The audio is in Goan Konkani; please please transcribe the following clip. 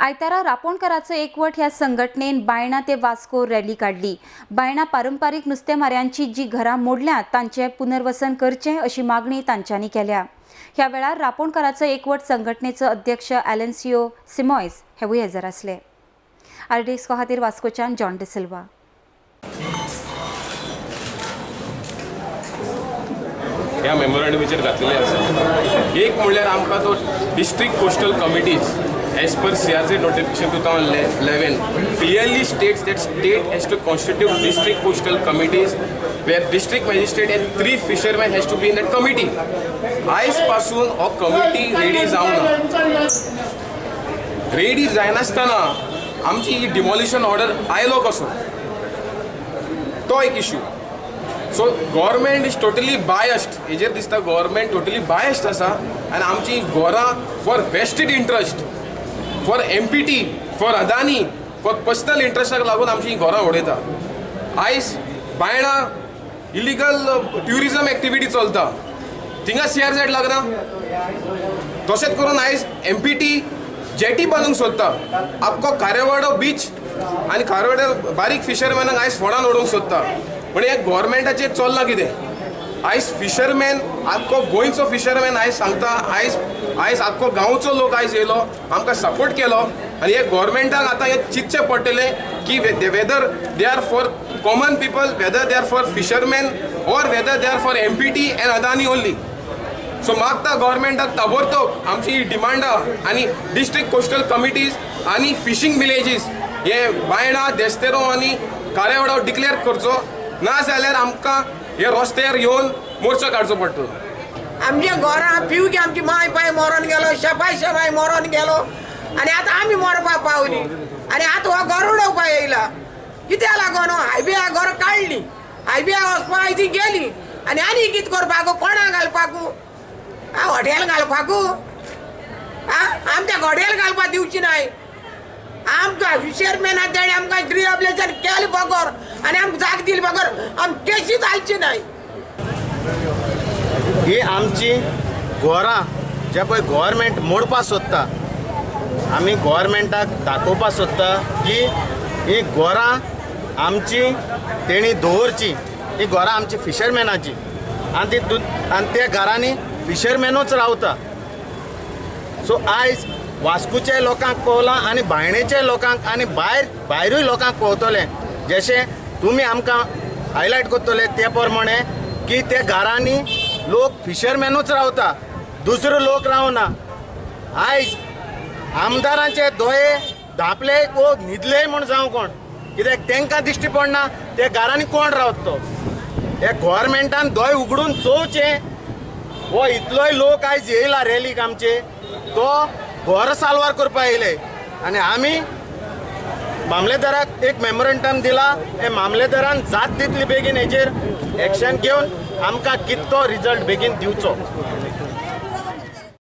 आयतारा रापोणकराचो एकवट ह्या संघटनेन बायणा ते वास्को रॅली काडली। बायणा पारंपारीक नुस्तेमाऱ्यांची जी घरां मोडल्यात तांचे पुनर्वसन करचें अशी मागणी तांच्यांनी केल्या। ह्या वेळार रापोणकराचो एकवट संघटनेचो अध्यक्ष एलेन्सियो सिमॉयस हेवूय हजर आसले। आरडीएक्स खातीर वास्कोच्यान जॉन डिसिल्वा। ह्या मेमोरंडमाचेर घातलेले आसा। एक म्हणल्यार आमकां तो district coastal committees as per CRZ notification 2011 clearly states that state has to constitute district coastal committees where district magistrate and 3 fishermen has to be in that committee. आयज पासून हो कमिटी रेडी जावना, रेडी जायनासतना आमची ही डिमॉलिशन ऑर्डर आयलो कसो, तो एक issue. So government is totally biased, हेजेर दिसता गव्हर्मेंट टोटली बायस्ड आसा आनी आमची घरां for vested interest, for MPT, for Adani, for personal इंट्रस्टाक लागून आमची घरां उडयता। आयज बायणा इलिगल ट्युरिजम एक्टिविटी चलता, थिंगा सीआरझेड लागना। तशेंच करून आयज एमपीटी जेटी बांदूंक सोदता, आख्खो खारेवाडो बीच आनी खारेवाडो बारीक फिशरमॅनाक आयज फोंडान उडोवंक सोदता। पण हे गव्हर्मेंटाचेर चल्लां कितें? आयज फिशरमॅन, आख्खो गोंयचो फिशरमॅन आयज सांगता, आयज आयज आख्खो गांवचो लोक आयज येयलो, आमकां सपोर्ट केलो आनी हे गव्हर्मेंटाक आतां हें चिंतचें पडटलें की whether they are for common people, whether they are for fisherman or whether they are for MPT and Adani only. So मागता गव्हर्मेंटाक ताबडतोब आमची ही डिमांडां आनी डिस्ट्रिक्ट कोस्टल कमिटीज आनी फिशींग विलेजीस हे बायणा, देस्तेरो आनी खारेवाडो डिक्लेअर करचो, ना जाल्यार आमकां हे रस्त्यार येवन मोर्चा काडचो पडटलो। आमच्या घरां पिवकी आमची माय पाय मरोन गेलो, शेपाय शेपाय मरोन गेलो आनी आतां आमी मरपा पावली आनी आतां हो घर उडोवपा येयला। कित्याक लागून हायवे घर काडली, हायवे वचपा ती गेली आनी आनी कितें करपाक, कोणाक घालपाक, हॉटेल घालपाक, आमच्या हॉटेल घालपाक दिवची नाय। आमकां फिशरमॅन तेणें आमकां रिहॅबिलिटेशन केलें बगर आनी आमकां जाग दिली बगर आम केशी जायची नाय। ही आमची घरां जे पळय गव्हर्मेंट मोडपा सोदता, आमी गव्हर्मेंटाक दाखोवपा सोदता की ही घरां आमची तेणी दवरची, ही घरां आमची फिशरमॅनाची आनी ती आनी त्या घरांनी फिशरमॅनूच रावता। सो आयज वास्कोच्या लोकांक कळलां आनी बायणेच्या लोकांक आनी भायर भायरूय लोकांक कळटलें, जशें तुमी आमकां हायलायट करतले ते प्रमाणे की त्या घरांनी लोक फिशरमॅनूच रावता, दुसरो लोक रावना। आयज आमदारांचे दोळे धांपले वो न्हिदले म्हूण जावं कोण, कित्याक तांकां दिश्टी पडना त्या घरांनी कोण रावता तो। हे गव्हर्मेंटान दोळे उगडून चोवचें, हो इतलोय लोक आयज येयला रॅलीक आमचे, तो घर साल्वार करपा येयले आनी आमी मामलेदाराक एक मेमोरंडम दिला, हे मामलेदारान जात दितली बेगीन हेजेर एक्शन घेवन आमकां कितलो रिजल्ट बेगीन दिवचो।